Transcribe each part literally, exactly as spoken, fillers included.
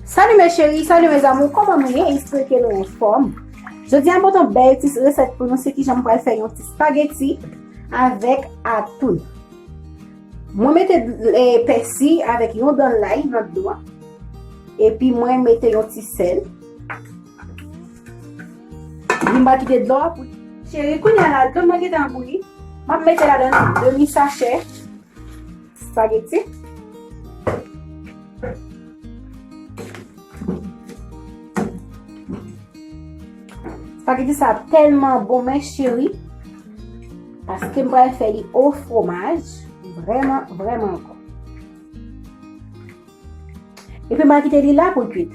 Salut mes chéris, salut mes amours, kòman nou ye? Espere ke nou anfòm. Jodi a m pote yon bèl ti resèt pou nou, se kijan m pral fè yon ti spaghetti avèk atoun. Mwen mete, eh, pèsi avèk yon dan lay nan dlo a. Epi mwen mete yon ti sèl. Epi m pral kite dlo a pou... Cheri, kounye a la, dlo mwen gentan bouyi. M ap mete ladan demi sachè spaghetti. Spaghetti sa ap tèlman bon, mes chéris, paske m pral fè li o fromaj. Vrèman, vrèman bon. Epi m pral kite li la pou l kuit.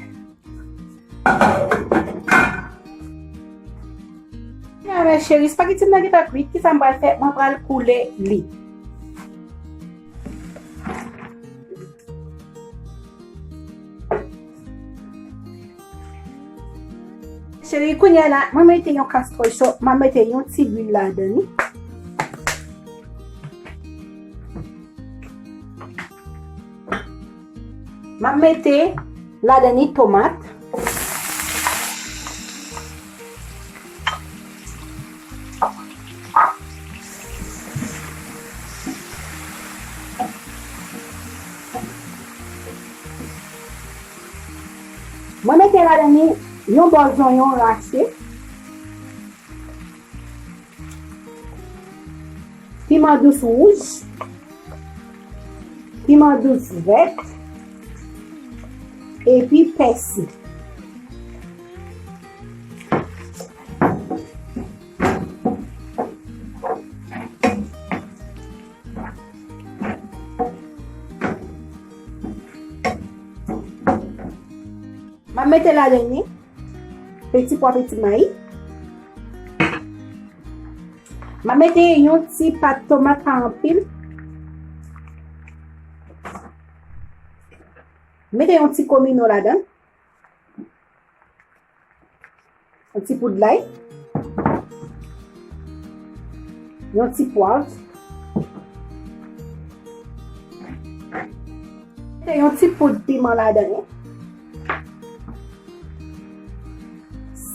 Ya, mes chéris, spaghetti m nan gentan kuit. Kisa m pral fè? Mwen pral koule li. Cheri, kounye a la, mwen mete yon kastwèl cho, mwen mete yon ti lwil ladan li. Mwen mete ladan li tomat. Mwen mete ladan li yon bò zonyon rache, piman dous wouj, piman dous vèt, epi pèsi. M ap mete ladan li peti pwa, peti mayi. M ap mete yon ti pat tomat, pa anpil. Mete yon ti komino ladan. Yon ti poud lay. Yon ti pwav. Mete yon ti poud piman ladan li.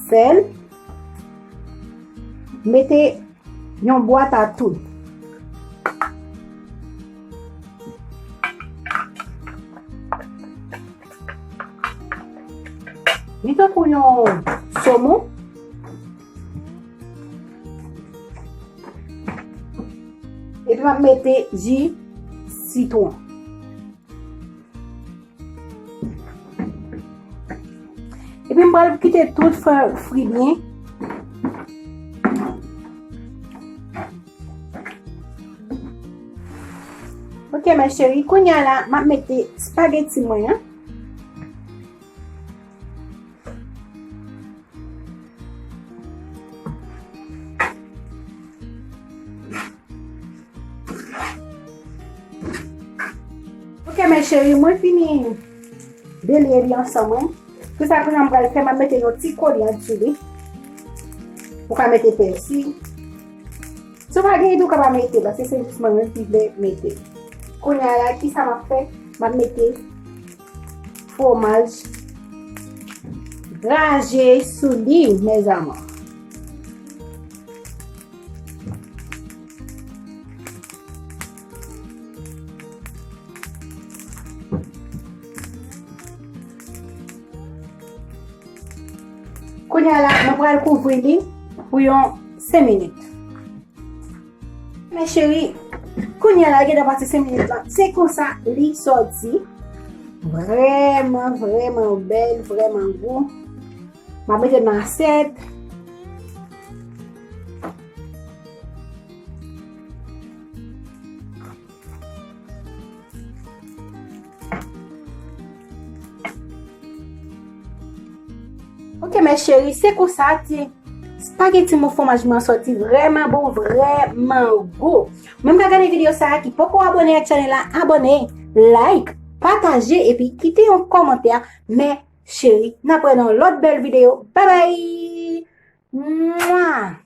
Sèl. Mete yon bwat atoun. Li tankou yon somon. Epi m ap mete ji sitwon. Epi m pral kite tout fè fri byen. Ok, mes chéris, kounye a la, m ap mete spaghetti mwen an. Ok, mes chéris, mwen fini delye li ansanm, wi. Pou sa, kounye a m pral fè, m ap mete yon ti koryand sou li. Ou ka mete pèsi. Si w pa gen ide, ou ka pa mete, paske se jis mwen menm ki vle mete. Kounye a la, kisa m ap fè? M ap mete fwomaj graje sou li, mes amours. Kounye a la, mwen pral kouvri li pou yon senk minit. Mes chéris, kounye a la, gentan pase senk minit la. Se konsa li sòti. Vrèman, vrèman bèl, vrèman gou. M ap mete nan asyèt. Ok, mes chéris, se konsa ti spaghetti mou fwomaj mwen sòti vrèman bon, vrèman gou. Menm ka gade videyo sa a ki poko abòne ak chanèl la, abòne, like, pataje epi kite yon kòmantè. Mes chéris, n ap wè nan lòt bèl videyo. Bye bye! Mwa!